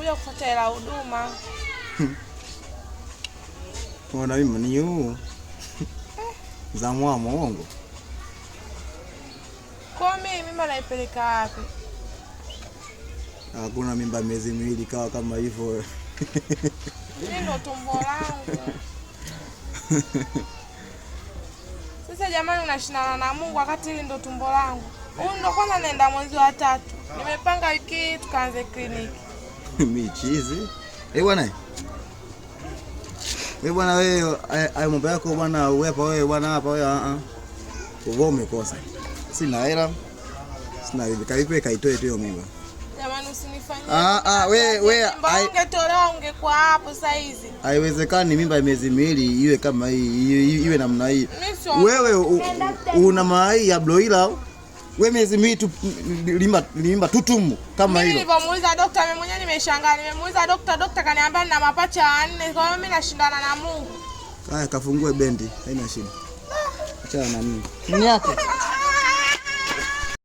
Nimekuja kufuata hela huduma. Ona mimi ni huu. Za mwamo uongo. Kwa mimi mimba naipeleka wapi? Hakuna mimba miezi miwili kawa kama hivyo. Hili ndo tumbo langu. Sasa jamani, unashindana na Mungu wakati hili ndo tumbo langu. Huyu ndo kwanza naenda mwezi wa tatu. Nimepanga wiki hii tukaanze kliniki. Michizi. Eh bwana. Wewe bwana wewe hayo mambo yako bwana wewe hapa wewe bwana hapa wewe a a. Wewe umekosa. Sina hela. Sina hivi. Kaipe kaitoe tu hiyo mimba. Jamani, usinifanyie. Ah ah wewe wewe Ungetolewa ungekuwa hapo saa hizi. Haiwezekani mimba ya miezi miwili iwe kama hii, iwe namna hii. Wewe una mayai ya broiler. Wewe miezi miwili tu limba tutumu kama hilo. Mimi nilipomuuliza daktari mimi mwenyewe nimeshangaa. Nimemuuliza daktari, daktari kaniambia nina mapacha wanne. Kwa hiyo mimi nashindana na Mungu. Haya, kafungue bendi, haina shida. Achana na mimi. Ni yake.